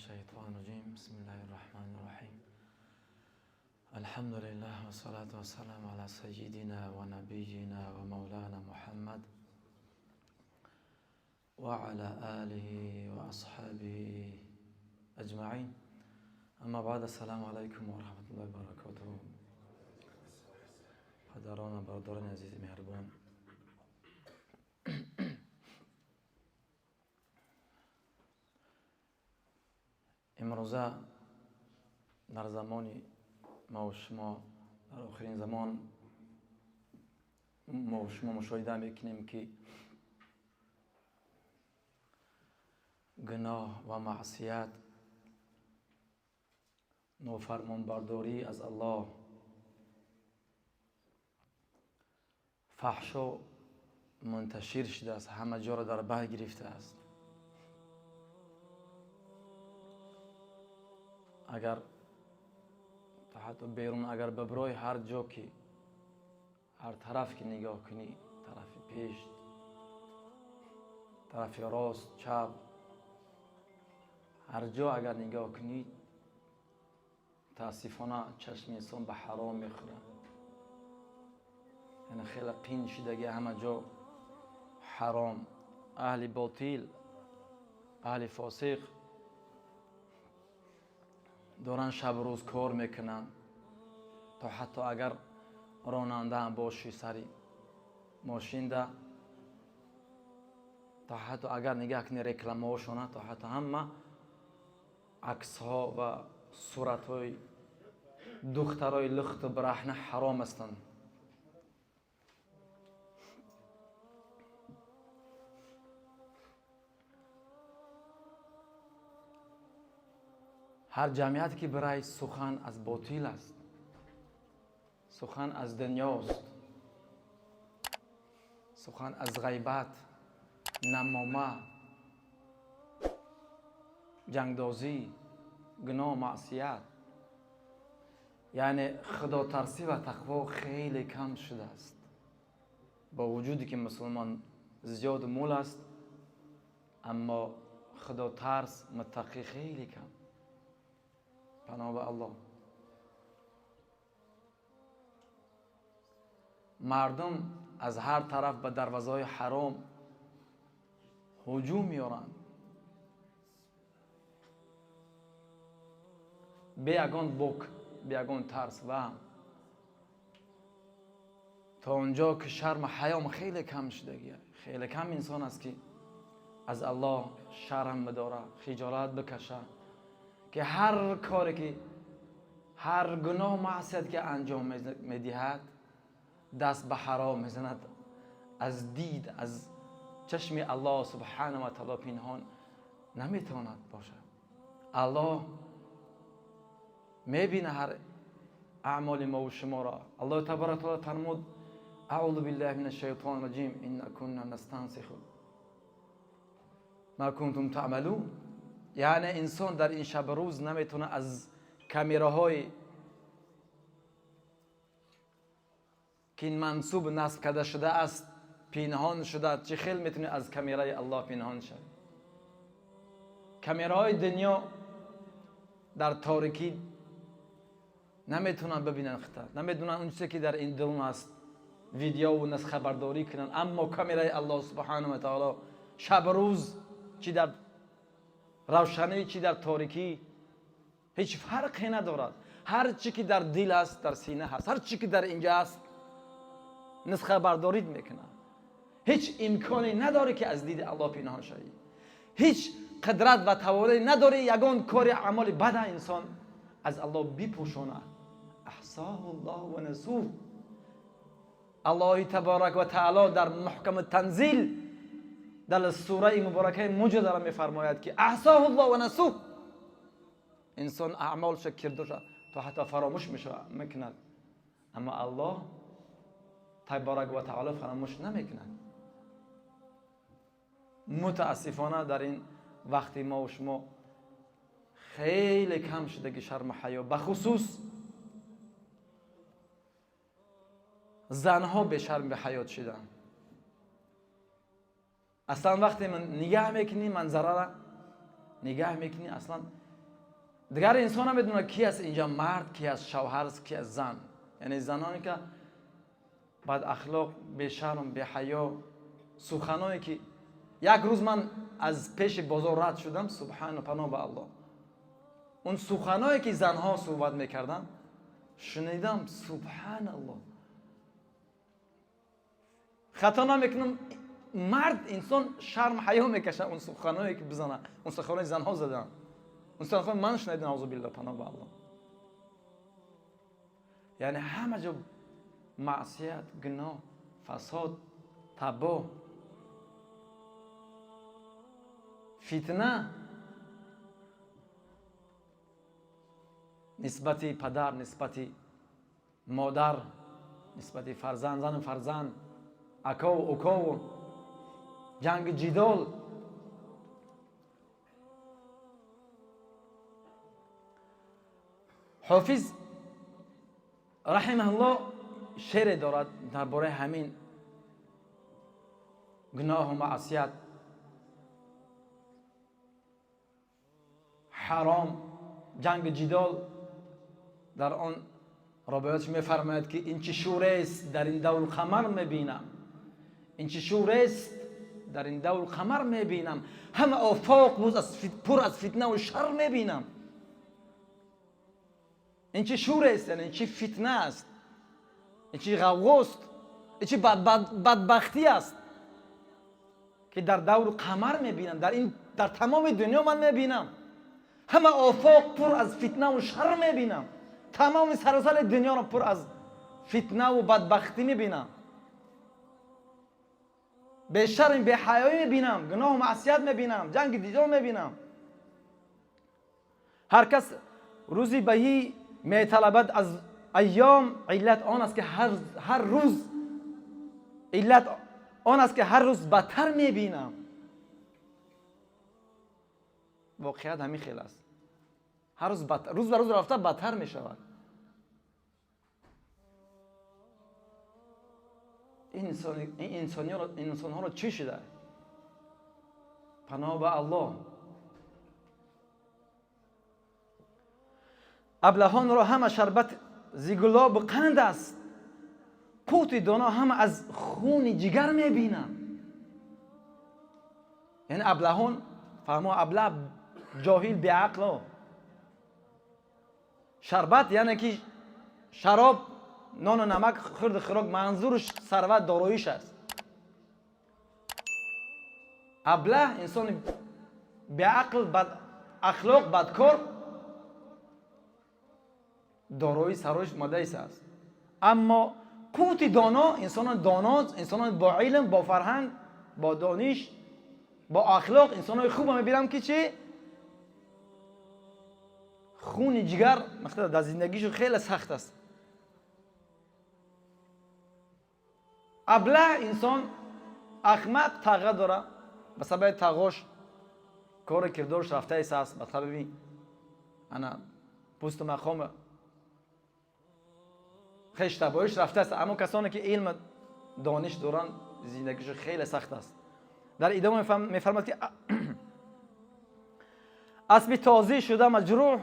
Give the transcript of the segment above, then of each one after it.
الشيطان الرجيم. بسم الله الرحمن الرحيم. الحمد لله والصلاة والسلام على سيدنا ونبينا ومولانا محمد وعلى آله وأصحابه أجمعين. أما بعد السلام عليكم ورحمة الله وبركاته. падарон ва бародарони азизи меҳрубон, имрӯза дар замони мову шумо, дар охирин замон мову шумо мушоҳида мекунем, ки гуноҳ ва маъсият, нофармонбардорӣ аз Аллоҳ, фаҳшо мунташир шудааст, ҳама ҷоро дар бар гирифтааст. Агар то ҳатто берун агар бибирой, ҳар ҷо ки, ҳар тараф ки нигоҳ кунӣ, тарафи пеш, тарафи рост, чап, ҳар ҷо агар нигоҳ кунӣ, мутаассифона чашми инсон ба ҳаром мехӯрад. Яъне хеле қин шидаги, ҳама ҷо ҳаром. Аҳли ботил, аҳли фосиқ доранд шабу рӯз кор мекунанд, то ҳатто агар ронанда ҳам бошӣ сари мошинда, то ҳатто агар нигаҳ кунӣ рекламаҳошона, то ҳатто ҳама аксҳо ва суратҳои духтарои лухту бараҳна ҳаром ҳастанд. Ҳар ҷамъият ки бирай, сухан аз ботил аст, сухан аз дунёст, сухан аз ғайбат, намома, ҷангдозӣ, гуноҳ, маъсият. Яъне худотарсӣ ва тақво хеле кам шудааст. Бо вуҷуде ки мусулмон зиёд мул аст, аммо худотарс, муттақӣ хеле кам. Паноҳ ба Аллоҳ. Мардум аз ҳар тараф ба дарвозаҳои ҳаром ҳуҷум меоранд, бе ягон бок, бе ягон тарс. Ваҳм то онҷо ки шарму ҳаём хеле кам шудагия. Хеле кам инсон аст, ки аз Аллоҳ шарм бидорад, хиҷолат бикашад, ки ҳар коре ки, ҳар гуноҳ, маъсият ки анҷом медиҳад, даст ба ҳаром мезанад, аз дид, аз чашми Аллоҳ субҳанаҳу ва таъоло пинҳон наметавонад бошад. Аллоҳ мебина ҳар аъмоли мову шуморо. Аллоҳ табарак таъоло фармуд: аъузу биллаҳи минаш шайтони раҷим, инна кунна настансиху ма кунтум таъмалун. Яъне инсон дар ин шаб рӯз наметавонад аз камераҳое ки мансуб насб карда шудааст пинҳон шуда. Чӣ хел метавонӣ аз камераи Аллоҳ пинҳон шавӣ? Камераҳои дунё дар торикӣ наметавонанд бибинанд хита, намедонанд он чизе ки дар ин дурун аст, видеову насхабардорӣ кунанд. Аммо камераи Аллоҳ субҳанаҳу ва таъоло шаб рӯз, чӣ дар равшанӣ, чӣ дар торикӣ, ҳеҷ фарқе надорад. Ҳар чӣ ки дар дил аст, дар сина ҳаст, ҳар чӣ ки дар инҷа аст, нусхабардорид мекунад. Ҳеҷ имконе надорӣ, ки аз диди Аллоҳ пинҳон шавӣ. Ҳеҷ қудрат ва тавоноӣ надорӣ ягон кори аъмоли бада инсон аз Аллоҳ бипӯшонад. Аҳсоҳу Аллоҳ ва насуҳ. Аллоҳи таборак ва таъоло дар муҳками танзил, дар сураи муборакаи Муҷодала мефармояд, ки аҳсоҳу Аллоҳ ва насуҳ. Инсон аъмолша, кирдоша то ҳатто фаромӯш мекунад, аммо Аллоҳ таборак ва таъоло фаромӯш намекунад. Мутаассифона дар ин вақти мо шумо хеле кам шудаги шарму ҳаё, бахусус занҳо бешарм беҳаёт шуданд. Аслан вақте ман нигаҳ мекунӣ, манзарара нигаҳ мекунӣ, аслан Дигар инсон намедонад ки аст инҷа мард, ки аст шавҳар, ки аст зан. Яъне заноне ки бадахлоқ, бешарм, беҳаё, суханое ки як рӯз ман аз пеши бозор рад шудам, субҳана, паноҳ ба Аллоҳ, он суханое ки занҳо суҳбат мекарданд шунидам, субҳаналлоҳ. Хато намекунам, мард инсон шарм ҳаё мекашад он суханое ки бизанад, он суханои занҳо заданд, он суханои ман шунидам, аъузу биллоҳ, паноҳ ба Аллоҳ. Яъне ҳама ҷо маъсият, гуноҳ, фасод, табоҳ, фитна нисбати падар, нисбати модар, нисбати фарзанд, зану фарзанд, акову укову, ҷанги ҷидол. Ҳофиз раҳимаҳуллоҳ шере дорад дар бораи ҳамин гуноҳу маъсият, ҳаром, ҷанги ҷидол. Дар он робиятш мефармояд ки ин чӣ шӯрест дар ин давру қамар мебинам, ин чӣ шӯрест дар ин давру қамар мебинам, ҳама офоқ пур аз фитнаву шар мебинам. Ин чӣ шӯрест, яъне ин чӣ фитна аст, ин чӣ ғавғост, ин чӣ бадбахтӣ аст ки дар давру қамар мебинам, дар тамоми дунё ман мебинам, ҳама офоқ пур аз фитнаву шар мебинам, тамоми саросари дунёро пур аз фитнаву бадбахтӣ мебинам, бешарм беҳаёӣ мебинам, гуноҳу маъсият мебинам, ҷанги дидор мебинам. Ҳар кас рӯзи баҳӣ металабад аз айём, иллат он аст ки ҳар рӯз, иллат он аст ки ҳар рӯз бадтар мебинам. Воқеият ҳамин хел аст, ҳар рӯз рӯз ба рӯз рафта бадтар мешавад. Ин инсонҳоро чӣ шуда? Паноҳ ба Аллоҳ. Аблаҳонро ҳама шарбат зи гулобу қанд аст, қути доно ҳама аз хуни ҷигар мебинам. Яъне аблаҳон, фаҳмо, аблаҳ ҷоҳил, беақло. Шарбат яъне ки шароб, нону намак, хурду хӯрок, манзуруш сарват, дороиш аст. Аблаҳ инсони беақл, бадахлоқ, бадкор, дорои сароиш омадаис аст. Аммо қути доно, инсонони доно, инсонони бо илм, бо фарҳанг, бо дониш, бо ахлоқ, инсонои хуб мебинам ки чӣ? Хуни ҷигар дар зиндагишон хеле сахт аст. Аблаҳ инсон ахмақ, тағға дора, ба сабаби тағғош кори кирдорш рафтаис аст, ба сабаби ана пусту мақом хештабоиш рафтааст. Аммо касоне ки илм дониш доранд, зиндагишон хеле сахт аст. Дар идома мефармад ки аспи тозӣ шуда маҷрӯҳ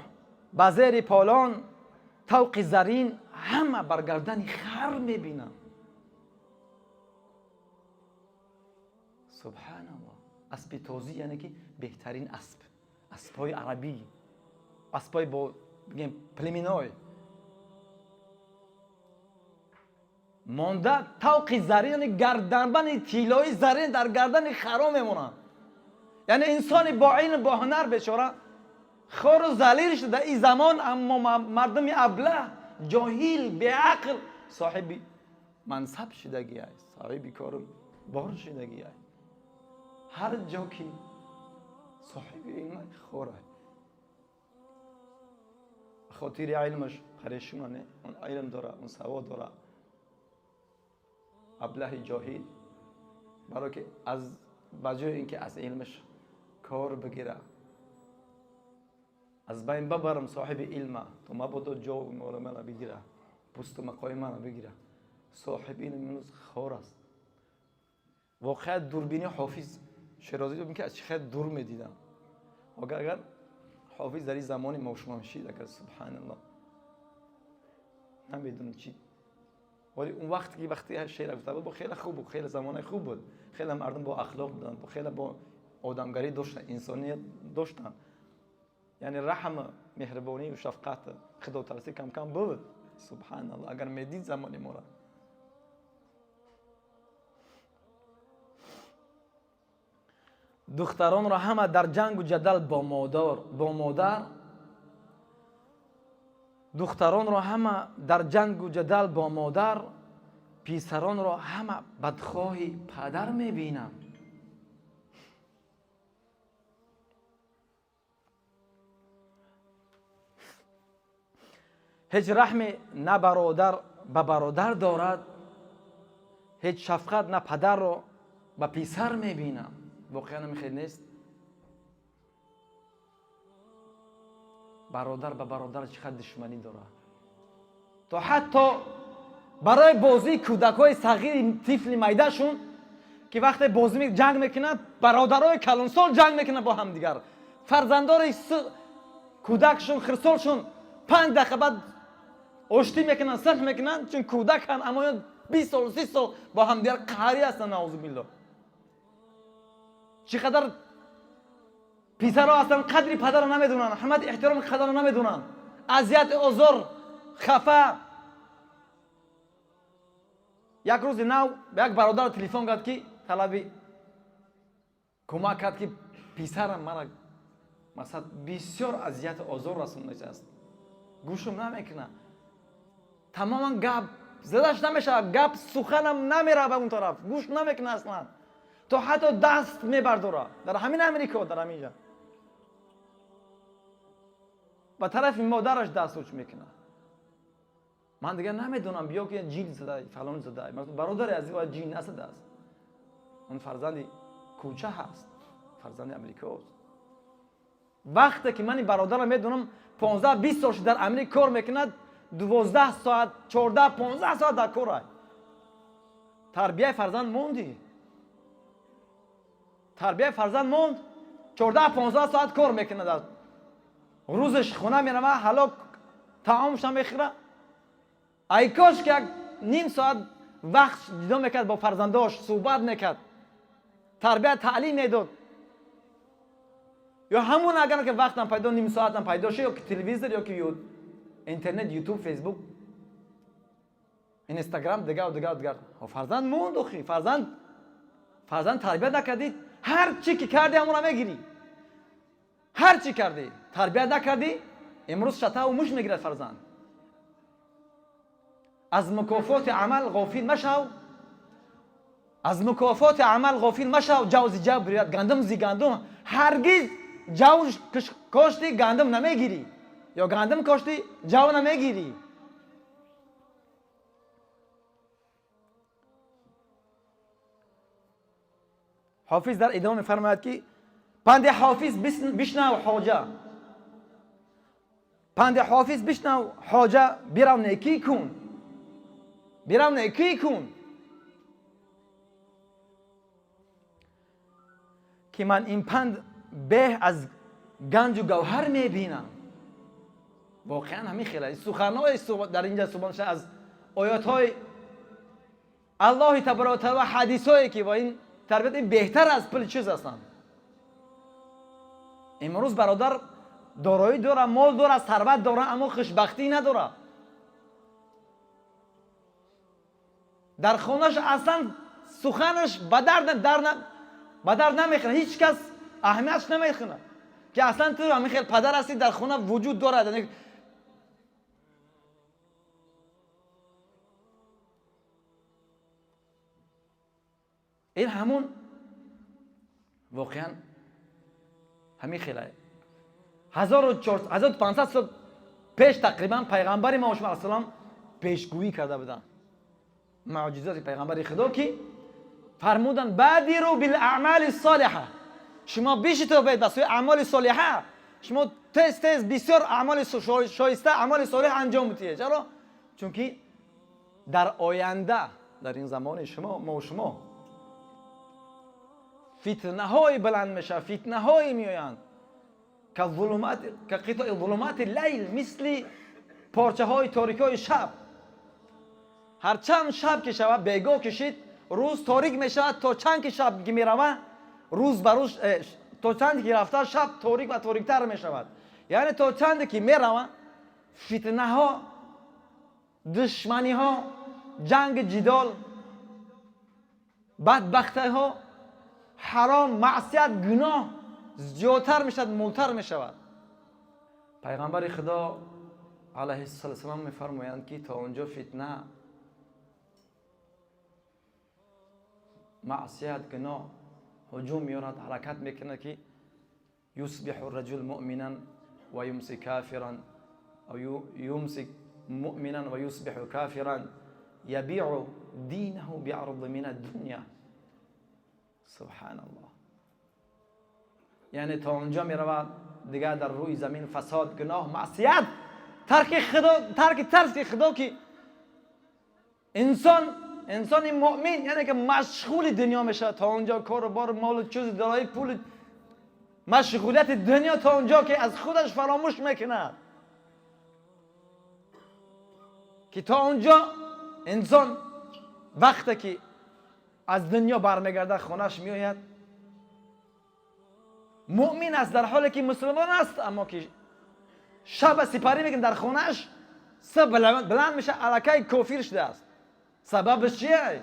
ба зери полон, тавқи зарин ҳама бар гардани хар мебинам. Субҳаналлоҳ. Аспи тозӣ яъне ки беҳтарин асп, аспҳои арабӣ, аспҳои бо бигем племеной монда, тавқи зарин яъне гарданбанди тиллои зарин дар гардани харо мемонанд. Яъне инсони бо илм, бо ҳунар бечора хору залил шуда ин замон, аммо мардуми аблаҳ, ҷоҳил, беақл соҳиби мансаб шудагӣ аст, соҳиби кору бор шудагӣ аст. Ҳар ҷо ки соҳиби илм хор аст, хотири илмаш парешуна не, он илм дора, он савод дора. Аблаҳи ҷоҳил барое ки аз ба ҷои ин ки аз илмаш кор бигира, аз байн бабарам соҳиби илма, то мабодо ҷову моли мана бигира, пусту мақоми мана бигира. Соҳиби илм имрӯз хор аст. Воқеа дурбини Ҳофиз Шерозӣ ки аз чӣ хел дур медидам. Агар Ҳофиз дар ин замони мо шумо мешид, агар субҳаналлоҳ намедонам чӣ. Вале он вақте ки вақте шеър гуфта буд, хеле хуб буд, хеле замонаи хуб буд, хеле мардум бо ахлоқ буданд, хеле бо одамгарӣ доштанд, инсоният доштанд. Яъне раҳм, меҳрубонӣ ва шафқат, худотарсӣ кам кам буд. Субҳаналлоҳ, агар медид замони моро. Духтаронро ҳама дар ҷангу ҷадал бо модар, духтаронро ҳама дар ҷангу ҷадал бо модар, писаронро ҳама бадхоҳи падар мебинам. Ҳеҷ раҳме на бародар ба бародар дорад, ҳеҷ шафқат на падарро ба писар мебинам. Воқеан ҳамин хел нест? Бародар ба бародар чӣ қадр душманӣ дорад, то ҳатто барои бозии кӯдакҳои сағири тифли майдашон ки вақте бозӣ ҷанг мекунанд, бародарои калонсол ҷанг мекунанд бо ҳамдигар, фарзандори кӯдакшон хирсолшон 5 дақиқа баъд оштӣ мекунанд, сулҳ мекунанд, чун кӯдаканд, аммо 20 сол 30 сол бо ҳамдигар қаҳрӣ ҳастанд. Наъузубиллоҳ. Чӣ қадар писарҳо ҳастанд қадри падарро намедонанд, ҳурмати эҳтироми падарро намедонанд, азият, озор, хафа. Як рӯзи нав ба як бародар телефон кард, ки талаби кӯмак кард, ки писарам мара масалан бисёр азияту озор расондааст, гӯшам намекунад, тамоман гап задаш намешавад, гап суханам намерава ба он тараф, гӯш намекунад аслан, то ҳатто даст мебардорад. Дар ҳамин Амрико, дар ҳамин ҷа ба тарафи модараш даст уч мекунад. Ман дигар намедонам, биё ки ҷин зада, фалон зада. Бародари азиз, ҷин насадааст, он фарзанди кӯча ҳаст, фарзанди амрикост. Вақте ки ман ин бародарро медонам, 15-20 сол шуд дар Амрик кор мекунад, 12 соат, 14-15 соат дар кор ай. Тарбияи фарзанд мондӣ, тарбияи фарзанд монд. 14-15 соат кор мекунад, рӯзаш хона мерава, ҳалок таомша мехӯра. Ай кош ки як ним соат вақт ҷудо мекард, бо фарзандош суҳбат мекард, тарбия таълим медод. Ё ҳамун агар ки вақтам пайдо, ним соатам пайдо шуд, ё ки телевизор, ё ки интернет, ютуб, фейсбук, инстаграм, дигар дигар дигар. Фарзанд монд. Охи фарзанд тарбия накардӣ, ҳар чӣ ки кардӣ ҳамонро мегирӣ. Ҳар чӣ кардӣ, тарбия накардӣ, имрӯз шатаву муш мегирад фарзанд. Аз мукофоти амал ғофил машав, аз мукофоти амал ғофил машав. Ҷав зи ҷав бирӯяд, гандум зи гандум. Ҳаргиз ҷав кошти, гандум намегирӣ, ё гандум кошти, ҷав намегирӣ. Ҳофиз дар идома мефармояд, ки панди ҳофиз бишнав ҳоҷа, панди ҳофиз бишнав ҳоҷа, бирав некӣ кун, бирав некӣ кун, ки ман ин панд беҳ аз ганҷу гавҳар мебинам. Воқеан ҳамин хел суханҳои дар инҷа суҳбат мешавад аз оятҳои Аллоҳи табарaka ва таала, ҳадисҳое ки ва ин тарбият ин беҳтар аз пул чиз ҳастанд. Имрӯз бародар дороӣ дора, мол дора, сарват дора, аммо хушбахтӣ надора. Дар хонаш аслан суханаш ба дард намехӯрад, ҳеҷ кас аҳамиятш намехӯрад, ки аслан ту ҳамин хел падар ҳастӣ, дар хона вуҷуд дорад. Ин ҳамун воқеан ҳамин хела. 1500 сол пеш тақрибан пайғамбари мо шумо алайҳиссалом пешгӯӣ карда буданд. Муъҷизоти пайғамбари худо, ки фармуданд: бадиру билаъмали солиҳа, шумо бишитобед ба сӯи аъмоли солиҳа, шумо тез тез бисёр аъмоли шоиста, аъмоли солиҳ анҷом бидиҳед. Чаро? Чунки дар оянда, дар ин замони шумо, мо шумо, фитнаҳое баланд мешавад, фитнаҳое меоянд. كقطع ظلمات الليل مثل پارچه های تاریک های شب. هر چند شب که شود بیگاه کشید روز تاریک می شود تا چند که شب که می رود روز بر روز تا چند که رفته شب تاریک و تاریکتر می شود. یعنی تا چند که می رود فتنه ها، دشمنی ها، جنگ، جدال، بدبختی ها، حرام، معصیت، گناه زیادتر می شود، مولتر می شود. پیغمبر خدا علیه السلام می فرمایند که تا اونجا فتنه، معصیت، گناه هجوم میارد، حرکت میکنه که یصبح الرجل مؤمنا و یمسی کافرا او یمسی مؤمنا و یصبح کافرا یبیع دینه بعرض من الدنیا. سبحان الله. یعنی تا اونجا میرود دیگه در روی زمین فساد، گناه، معصیت، ترک خدا، ترک ترس خدا که انسان مؤمن یعنی که مشغول دنیا میشه تا اونجا کار و بار، مال و چیز، دارایی، پول، مشغولیت دنیا تا اونجا که از خودش فراموش میکنه که تا اونجا انسان وقتی که از دنیا برمیگرده خونش میآید مؤمن است در حالی که مسلمان است، اما که شب سپری میکنه در خونش صبح بلند میشه الکی کافر شده است. سببش چیه؟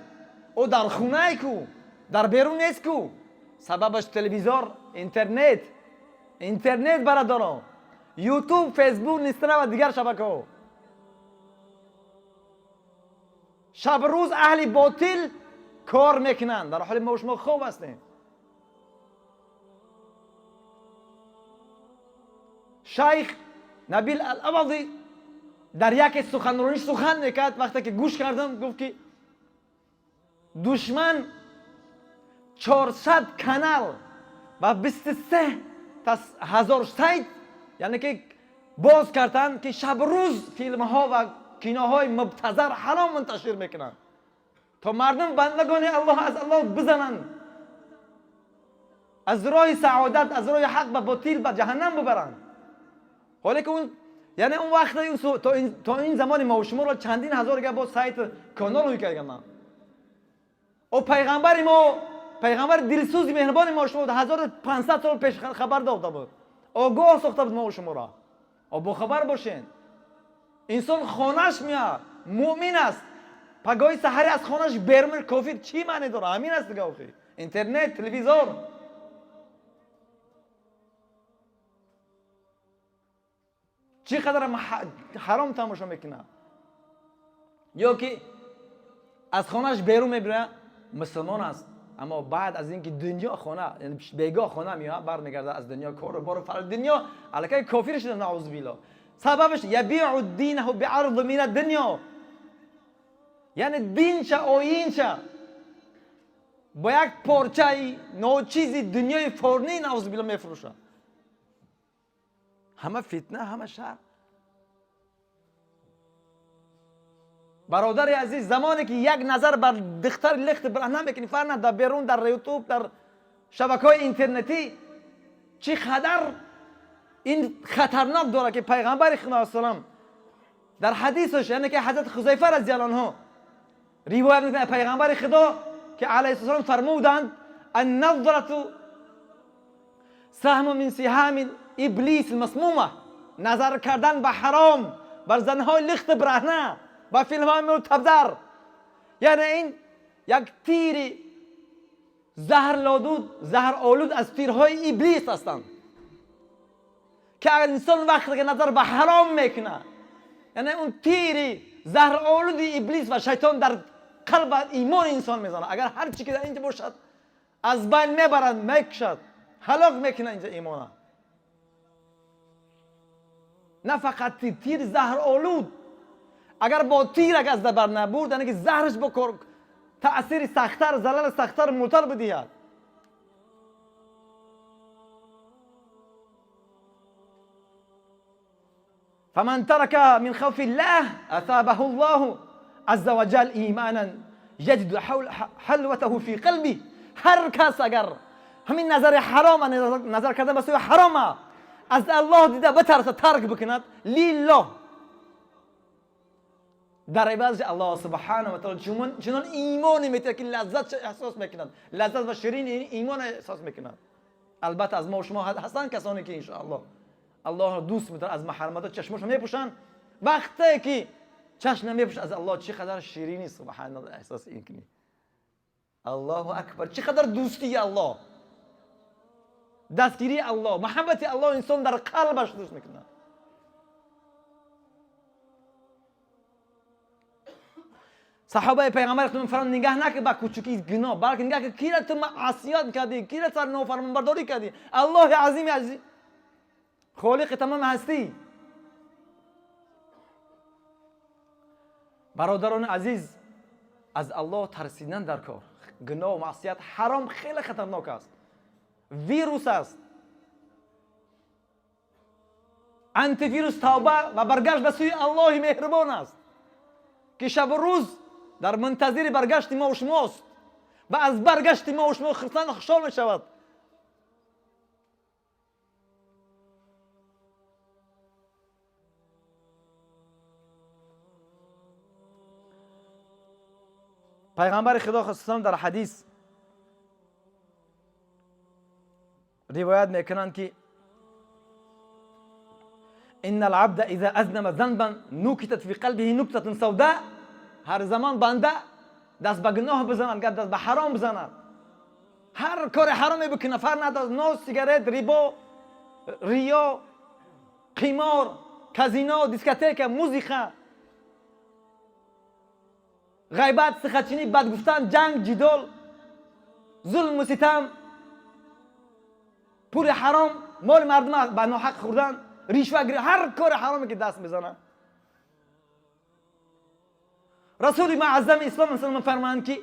او در خونه کو، در بیرون نیست کو. سببش تلویزیون، اینترنت برادران، یوتیوب، فیسبوک، اینستاگرام و دیگر شبکه‌ها. شب روز اهل باطل کار میکنن در حال ما شما خوب هستیم. شیخ نبیل العوضی در یک سخنرانی سخن میکرد، وقتی که گوش کردم گفت که دشمن 400 کانال و 23,000 سایت یعنی که باز کردن که شب روز فیلم ها و کیناهای مبتذل حرام منتشر میکنن تا مردم بندگان الله از الله بزنن، از راه سعادت، از راه حق به باطل، به جهنم ببرن. حالا که اون یعنی اون وقت تا این زمان ما و شما را چندین هزار گه با سایت کانال روی کردن. او پیغمبر ما، پیغمبر دلسوز مهربان ما و شما 1500 سال پیش خبر داده بود، آگاه ساخته بود ما و شما را. او با خبر باشین. انسان خانهش میاد مؤمن است، پگاهی سحری از خانهش بیرون کافر چی معنی داره؟ همین است دیگه. آخه اینترنت، تلویزیون، چقدر حرام تماشا میکنه. یا که از خانهش بیرون میبره مسلمان است، اما بعد از اینکه دنیا خانه، یعنی بیگاه خانه میاد برمیگرده از دنیا کار و بار و فر دنیا الکی کافر شده، نعوذ بالله. سببش یبیع دینه بعرض من الدنیا، یعنی دینش آیینش با یک پارچه ناچیزی دنیای فانی نعوذ بالله میفروشه. همه فتنه، همه شر. برادر عزیز، زمانی که یک نظر بر دختر لخت برهنه میکنی، فرق نداره در بیرون، در یوتیوب، در شبکه‌های اینترنتی، چی خطر این خطرناک داره که پیغمبر خدا السلام در حدیثش، یعنی که حضرت حذیفه رضی الله عنه روایت میکنه پیغمبر خدا که علیه السلام فرمودند النظرة سهم من سهام ابلیس المسمومه. نظر کردن به حرام، بر زنهای لخت برهنه، به فیلم های مبتذل، یعنی این یک تیر زهرآلود، زهرآلود از تیرهای ابلیس هستند که انسان وقتی که نظر به حرام میکنه، یعنی اون تیر زهرآلود ابلیس و شیطان در قلب ایمان انسان میزنه. اگر هر چی که در اینجا باشد از بین میبرد، میکشد، هلاک میکنه اینجا ایمانه. نه فقط تیر زهرآلود، اگر با تیر اگر از بر نبرد، یعنی که زهرش با تأثیر سخت‌تر، ضرر سخت‌تر مرتر بدهد. فمن ترك من خوف الله أثابه الله عز وجل ایمانا یجد حلوته فی قلبه. هر کس اگر همین نظر حرام، نظر کردن به سوی حرام از الله دیده بترسه ترک بکند لله در عوض الله سبحانه و تعالی چنان ایمانی میده که لذت احساس میکند، لذت و شیرین ایمان احساس میکند. البته از ما و شما هستن کسانی که انشاءالله الله را دوست میدارن، از محرمات چشمشون میپوشن، وقتی که چشم نمیپوشن از الله چقدر شیرینی سبحان الله احساس این کنی. الله اکبر، چقدر دوستی الله، دستگیری الله، محبت الله انسان در قلبش دوست میکنه. صحابه پیغمبر خودمون فرمان نگاه نکن به کوچکی گناه، بلکه نگاه کن کی را تو معصیت کردی، کی را سر نافرمانبرداری کردی. الله عظیم عظیم خالق تمام هستی. برادران عزیز، از الله ترسیدن در کار گناه و معصیت حرام خیلی خطرناک است، ویروس است. انتی ویروس توبه و برگشت به سوی الله مهربان است که شب و روز در منتظر برگشت ما و شماست و از برگشت ما و شما خرسند خوشحال می شود. پیغمبر خدا صلی در حدیث روایت میکنند که ان العبد اذا اذنب ذنبا نكتت في قلبه نكتة سوداء. هر زمان بنده دست به گناه بزنند، دست به حرام بزنند، هر کار حرامی بکنه، فرق نداره، ناز، سیگارت، ریبا، ریا، قمار، کازینو، دیسکتیک، موزیکا، غیبت، سخنچینی، بد گفتن، جنگ، جدال، ظلم و ستم، پول حرام، مال مردم به ناحق خوردن، رشوه گرفتن، هر کار حرامی که دست میزنه. رسول معظم اسلام مثلا فرمودند که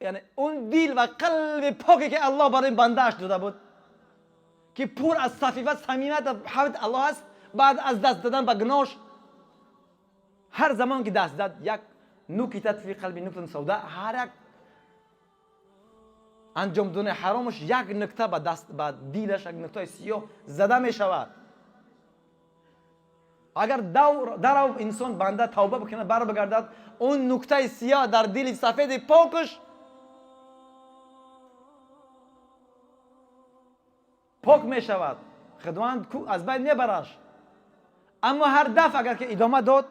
یعنی اون دل و قلب پاکی که الله برای بنده‌اش داده بود که پر از صفی و صمیمیت و محبت الله است، بعد از دست دادن به گناهش هر زمان که دست داد یک نکتت فی قلبی نکتة سودا، هر یک انجام دادن حرامش یک نکته به دست به دلش یک نکته سیاه زده می شود. اگر در انسان بنده توبه بکنه بر بگردد، اون نکته سیاه در دل سفید پاکش پاک می شود، خداوند از بین میبرش. اما هر دفعه اگر که ادامه داد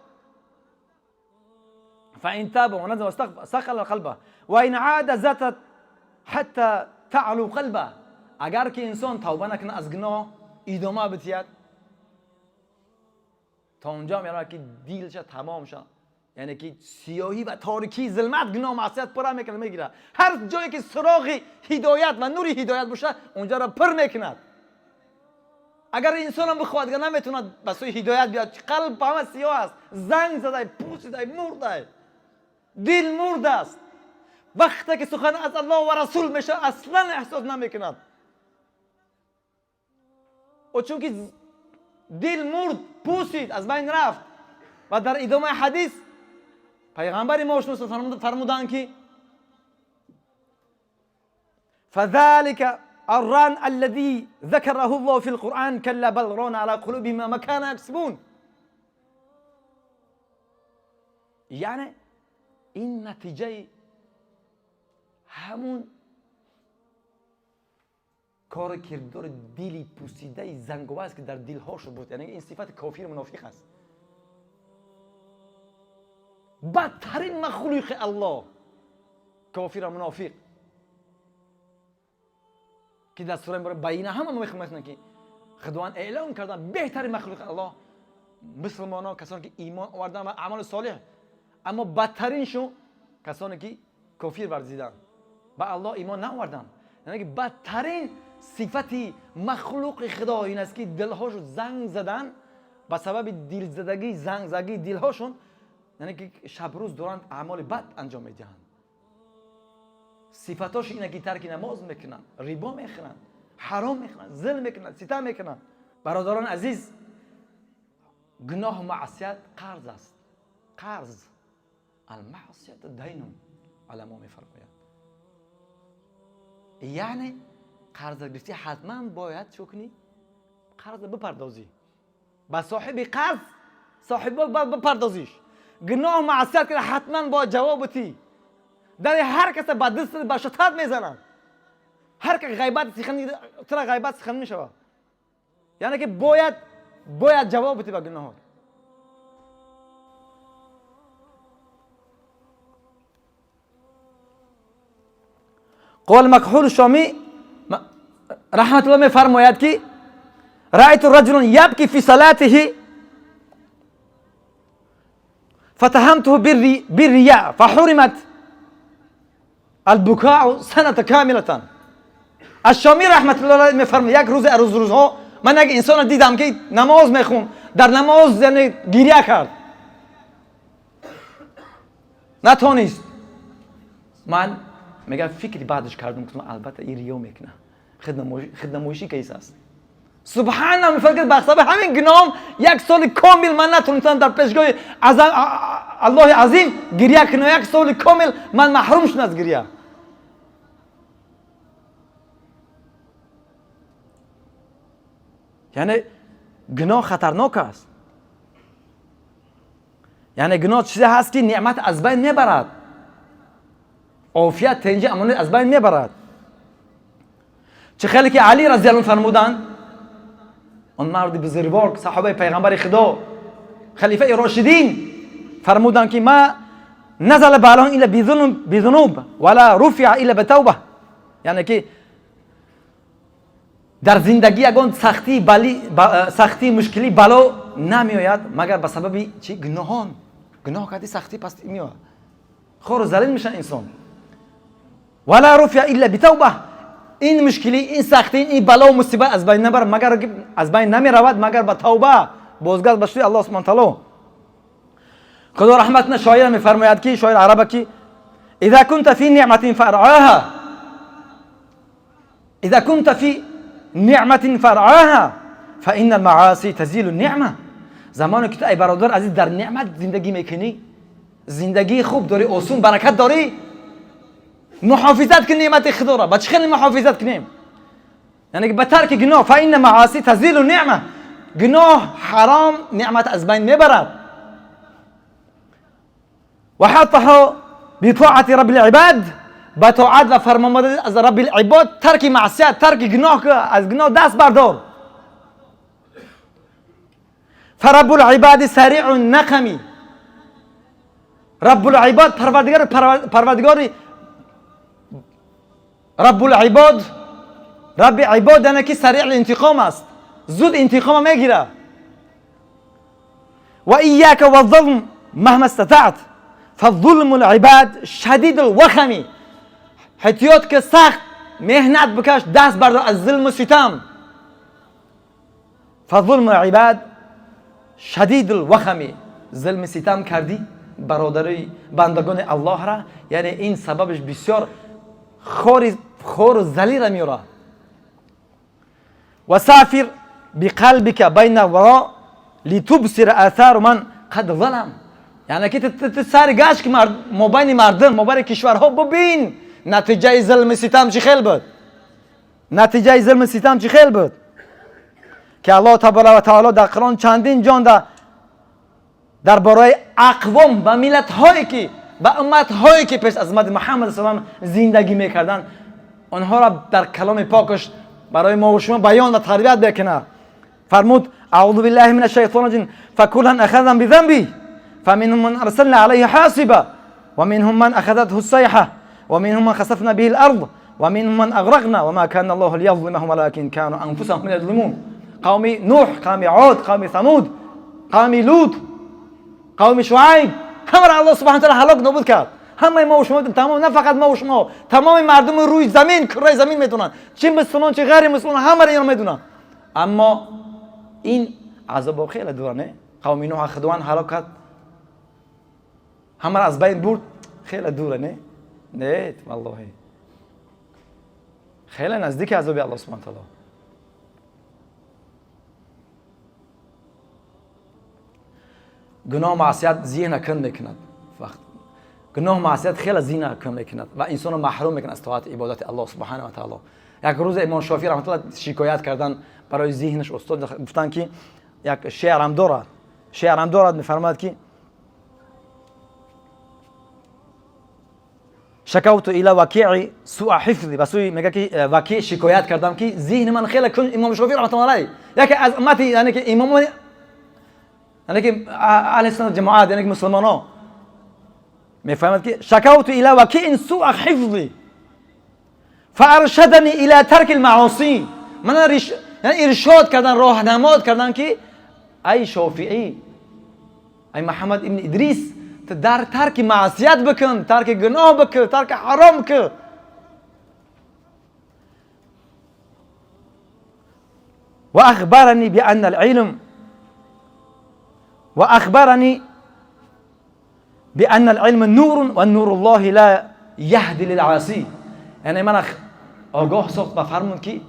فإن تاب ونزل واستغفر صقل قلبه وإن عاد زتت حتى تعلو قلبه. اگر که انسان توبه نکنه از گناه ادامه بدهد تا اونجا میره که دیلش تمام شد، یعنی که سیاهی و تاریکی ظلمت گناه معصیت پر میکنه میگیره. هر جایی که سراغ هدایت و نور هدایت باشه اونجا را پر میکند. اگر انسان هم بخواد نمیتونه به سوی هدایت بیاد، قلب همه سیاه است، زنگ زده، پوسیده، مرده، دل مرده است. وقتی که سخن از الله و رسول میشه اصلا احساس نمیکند، و چون که دل مرد پوسید از بین رفت. و در ادامه حدیث پیغمبر ما فرمودند که فذلك الران الذي ذكره الله في القرآن كلا بل ران على قلوبهم ما كانوا يكسبون. یعنی این نتیجه همون کار کردار دلی پوسیده زنگوه است که در دلهاشون بود. یعنی این صفت کافر منافق است، بدترین مخلوق الله کافر و منافق که در سوره بینه همه ما میخونیم که خداوند اعلام کردن بهترین مخلوق الله مسلمان ها، کسانی که ایمان آوردن و اعمال صالح، اما بدترینشون کسانی که کافر ورزیدن به الله ایمان نآوردن. یعنی که بدترین صفت مخلوق خدا این است که دلهاشون زنگ زدن، به سبب دلزدگی زنگ زدگی دلهاشون، یعنی که شب روز دارند اعمال بد انجام میدهند. صفتاش اینه که ترک نماز میکنن، ریبا میخورن، حرام میخورن، ظلم میکنن، ستم میکنن. برادران عزیز، گناه و معصیت قرض است. قرض، المعصیت دین، علما میفرمایند. یعنی قرض گرفتی حتما باید چه کنی؟ قرض بپردازی. با صاحب قرض صاحب باید بپردازیش. گناه معصیت که حتما با جواب بتی. در هر کس با دست با شتات میزنن. هر که غیبت سخن ترا غیبت سخن میشود. یعنی که باید جواب بتی با گناه. قول مکحول الشامی رحمة الله میفرماید که رأيت رجلا يبكي في صلاته فتهمته بالرياء فحرمت البكاء سنة كاملة. الشامی رحمة الله میفرماید یک روز از روزها من یک انسان دیدم که نماز میخوند، در نماز یعنی گریه کرد، نتونست. من میگم فکری بعدش کردم که البته این ریا میکنه، خدنمایشی کیس است. سبحان الله، میفرماید به سبب همین گناهم یک سال کامل من نتونستم در پیشگاه الله عظیم گریه کنم. یک سال کامل من محروم شدم از گریه. یعنی گناه خطرناک است. یعنی گناه چیزی هست که نعمت از بین میبرد، عافیت تنجی امانت از بین میبرد. چه خیلی که علی رضی الله عنه فرمودند، اون مرد بزرگوار صحابه پیغمبر خدا خلیفه راشدین فرمودند که ما نزل بالان الا بذنوب ولا رفع الا بتوبه. یعنی که در زندگی یگان سختی مشکلی بلا نمیآید مگر به سبب چی؟ گناهان. گناه کردی سختی پس میآید، خور و ذلیل میشن انسان. ولا رفع الا بتوبه، این مشکلی، این سختی، این بلا و مصیبت از بین نبر مگر از بین نمیرود مگر با توبه، بازگشت به سوی الله سبحانه و تعالی. خدا رحمت نه شاعر میفرماید که شاعر عرب که اذا كنت في نعمة فارعاها، اذا كنت في نعمة فارعاها فإن المعاصي تزيل النعمة. زمانی که تو ای برادر عزیز در نعمت زندگی میکنی، زندگی خوب داری، آسون، برکت داری، محافظت کن نعمت خدا را. با چه خیلی محافظت کنیم؟ یعنی به ترک گناه. فإن معاصی تزیل النعمة، گناه حرام نعمت از بین میبرد. و حطها بطاعة رب العباد، با طاعت و فرمانبرداری از رب العباد، ترک معصیت، ترک گناه، از گناه دست بردار. فرب العباد سریع النقم، رب العباد پروردگار، پروردگار رب العباد، رب عباد یعنی که سریع الانتقام است، زود انتقام میگیره. و ایاک والظلم مهما استطعت فظلم العباد شدید الوخم. احتیاط که سخت مهنت بکش، دست بردار از ظلم و ستم. فظلم العباد شدید الوخم، ظلم ستم کردی برادری بندگان الله را، یعنی این سببش بسیار خور و ذلیل را میاره. و سافر بقلبك بین الوراء لتبصر آثار من قد ظلم. یعنی که تو سر گشت که مابین مردم، مابین کشورها ببین نتیجه ظلم ستم چی خیلی بود، نتیجه ظلم ستم چی خیلی بود که الله تبارک و تعالی در قرآن چندین جان درباره اقوام و ملت هایی که و امت هایی که پیش از امت محمد صلی الله علیه و زندگی میکردن، آنها را در کلام پاکش برای ما و شما بیان و تربیت بکنه. فرمود اعوذ بالله من الشیطان الرجیم فکلا اخذنا بذنبی فمنهم من ارسلنا علیه حاصبا ومنهم من اخذته الصیحه ومنهم من خسفنا به الارض ومنهم من اغرقنا وما كان الله ليظلمهم ولكن كانوا انفسهم يظلمون. قوم نوح، قوم عاد، قوم ثمود، قوم لوط، قوم شعیب، همه را الله سبحانه و تعالی هلاک نابود کرد. همه ما و شما تمام، نه فقط ما و شما، تمام مردم روی زمین، کره زمین میدونن، چه مسلمان چه غیر مسلمان، همه را اینو میدونن. اما این عذاب خیلی دوره، نه؟ قوم نوح خداوند هلاک کرد، همه را از بین برد، خیلی دوره، نه؟ نه والله خیلی نزدیک عذاب الله سبحانه و تعالی. گناه معصیت ذهن کند میکند، وقت گناه معصیت خیلی ذهن کند میکند و انسان محروم میکند از طاعت عبادت الله سبحانه و تعالی. یک روز امام شافعی رحمت الله شکایت کردن барои зеҳнаш устод гуфтанд, ки як шеърам дорад, шеърам дорад, мефармояд, ки شکوت الى وکیع سوء حفظی. به سوی میگه که وکیع شکایت کردم که ذهن من خیلی کن. امام شافعی رحمت الله علیه یکی از امتی، یعنی که امام، یعنی که اهل سنت جماعت، یعنی که مسلمان ها، میفهمد که شکوت الى وکیع سوء حفظی فارشدنی الى ترک المعاصی. من یعنی ارشاد کردن، راهنماد کردن که ای شافعی، ای محمد ابن ادریس، در ترک معصیت بکن، ترک گناه بکن، ترک حرام بکن. واخبرني بان العلم واخبرني بان العلم نور والنور الله لا يهدي للعاصي. یعنی من آگاه ساخت و فرمود که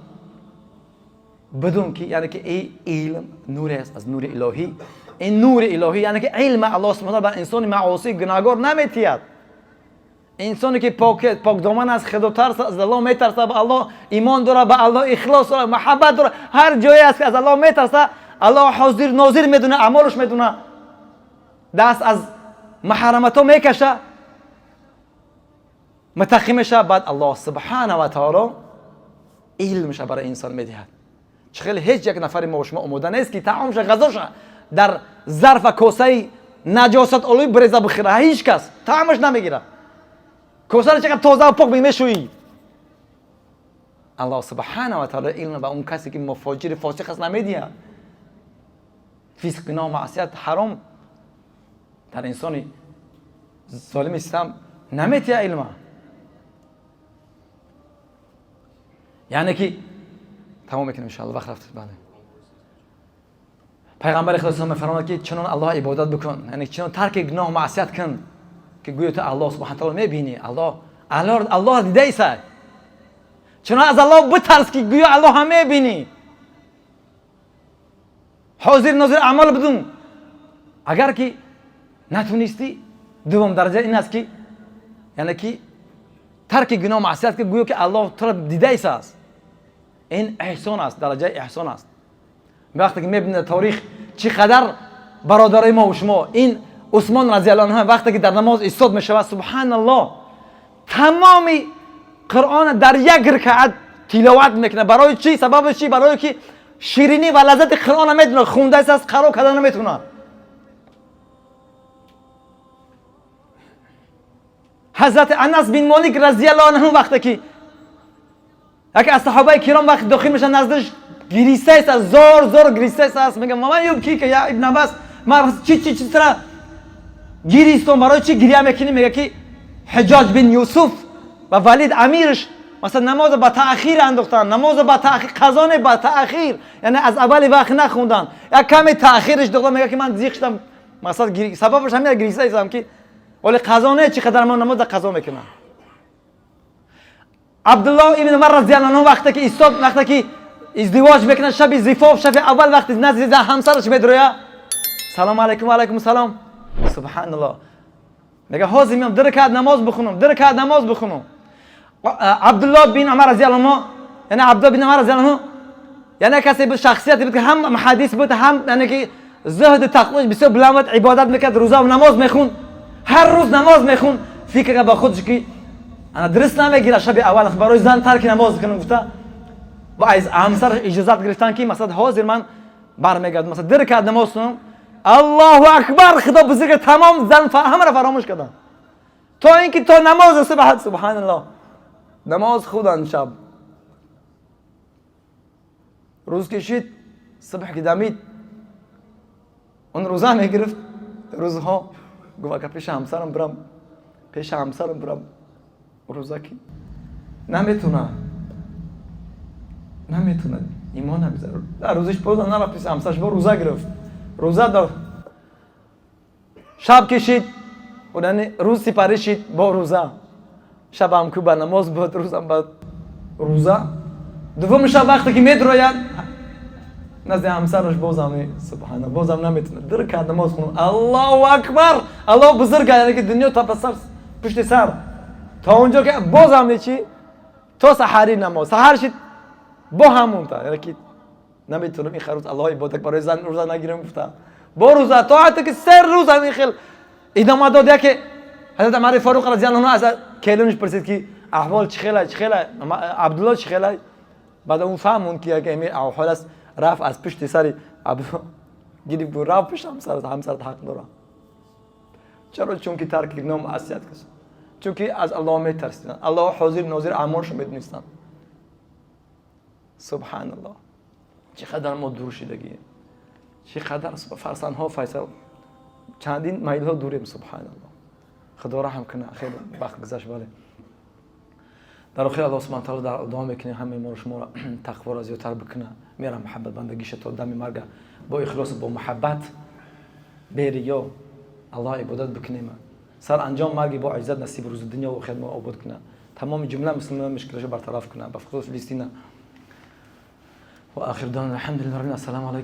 بدون که یعنی که ای علم نور است از نور الهی. این نور الهی یعنی که علم الله سبحانه بر انسان معاصی گناهگار نمیتید. انسانی که پاک دامن از خدا ترس، از الله میترسه، به الله ایمان داره، به الله اخلاص داره، محبت داره، هر جایی است که از الله میترسه، الله حاضر ناظر میدونه، اعمالش میدونه، دست از محرمت ها میکشه، متقی میشه. بعد الله سبحانه و تعالی علمش برای انسان میدهد. چه خیلی هیچ یک نفر ما و شما آماده نیست که طعامش، غذاش در ظرف کوسه نجاست آلوی بریزه بخیره. هیچ کس طعمش نمیگیره. کوسه رو چقدر تازه و پاک میشویی. الله سبحانه و تعالی علم به اون کسی که مفاجر فاسق است نمیدیه. فسق، گناه، معصیت، حرام در انسان ظالم ستم نمیتیه علم. یعنی که تمام میکنیم انشاءالله، وقت رفت. بله، پیغمبر خدا میفرماید که چنان الله عبادت بکن، یعنی چنان ترک گناه معصیت کن که گویا تو الله سبحانه تعالی میبینی، الله الله الله دیده ایست. چنان از الله بترس که گویا الله هم میبینی. حاضر ناظر اعمال بدون. اگر که نتونستی، دوم درجه این است که یعنی که ترک گناه معصیت که گویا که الله تو را دیده ایست. این احسان است، درجه احسان است. وقتی که میبینید تاریخ چقدر برادرای ما و شما، این عثمان رضی الله عنه وقتی که در نماز ایستاد میشود، سبحان الله، تمام قرآن در یک رکعت تلاوت میکنه. برای چی؟ سبب چی؟ برای که شیرینی و لذت قرآن میدونه، خونده است، از قرار کردن نمیتونه. حضرت انس بن مالک رضی الله عنه وقتی که یکی از صحابه کرام وقت داخل میشن نزدش، گریسته است، زار زار گریسته است، میگه مامان یبکی که یا ابن عباس، ما چی چی چی ترا گریستم، برای چی گریه میکنی؟ میگه که حجاج بن یوسف و ولید امیرش مثلا نماز با تأخیر انداختن، نماز با تأخیر، قضا با تأخیر، یعنی از اول وقت نخوندن، یک کمی تأخیرش دادن. میگه که من زیق شدم، مثلا سببش همین گریسته استم که ولی قضا نه، چقدر من نماز قضا میکنم. عبدالله ابن عمر رضی الله عنه وقتی که ایستاد، وقتی که ازدواج میکنه، شب زفاف، شب اول وقتی نزد همسرش میدرویه، سلام علیکم و علیکم السلام، سبحان الله، میگه حاضر میام دو رکعت نماز بخونم، دو رکعت نماز بخونم. عبدالله بن عمر رضی الله عنه، یعنی عبدالله بن عمر رضی الله عنه یعنی کسی بود، شخصیتی بود که هم حدیث بود، هم یعنی که زهد تقواش بسیار بلند بود، عبادت میکرد، روزه و نماز میخوند، هر روز نماز میخوند. فکر با خودش که انا درست نمیگیره شب اول برای زن ترک نماز کنم، گفته و از همسر اجازت گرفتن که مثلا حاضر من برمیگردم، مثلا دو رکعت نماز کنم. الله اکبر، خدا بزرگ، تمام زن همه را فراموش کردن تا اینکه تا نماز صبح، سبحان الله، نماز خوندن شب، روز کشید، صبح که دمید اون روزه میگرفت، روزها گفت که پیش همسرم برم، پیش همسرم برم، روزه که نمیتونه، نمیتونه، ایمان نمیذاره. در روزش بود نرفت پیش همسرش، با روزه گرفت، روزه داد، شب کشید، یعنی روز سپری شد با روزه، شب هم که با نماز بود، روز هم با روزه. دوم شب وقتی که میدروید نزد همسرش، بازم سبحان الله، بازم نمیتونه در رکعت نماز خونم. الله اکبر، الله بزرگ، یعنی که دنیا تا پس سر پشت سر تا اونجا که بازم چی تا سحری نماز سحر شد با همون تا، یعنی که Наметавонам ин рӯз Аллоҳ ибодат барои зан рӯза нагирам, гуфта. Бо рӯза то ҳатто ки 3 рӯз ҳамин хел идома дод. Яке ҳазрат Умари Фаруқ разияллоҳу анҳу аз келинаш пурсид, ки аҳвол чӣ хела, чӣ хела, Абдулло чӣ хела? Баъд он фаҳмунд, ки як эмир аҳвол аст. Рафт, аз пушти сари Абдулло гирифт, рафт пушт ҳамсарат, ҳамсарат ҳақ дорад. Чаро? Чунки тарки гуноҳ, маъсият кас, чунки аз Аллоҳ метарсиданд, Аллоҳ ҳозир нозир аъмолшо медонистанд. Субҳаналлоҳ, чӣ қадар мо дур шидагием, чӣ қадар фарсандҳо, файсал, чандин майлҳо дурем. Субҳаналлоҳ, Худо раҳм куна. Хеле вақт гузашт, бале. Дар охир Аллоҳ субҳана таала дар дуо мекунем, ҳамаи моро, шуморо тақворо зиёдтар бикуна, мера, муҳаббат, бандагиша то дами марга бо ихлосу бо муҳаббат, бериё Аллоҳ ибодат бикунем. Саранҷом марги бо иззат насиб, рӯзи дунё охират мо обод куна, тамоми ҷумла мусулмонон мушкилашо бартараф куна, ба хусус Филистина. Ва ахир даъвана алҳамдулиллаҳи. Ассалому алайкум.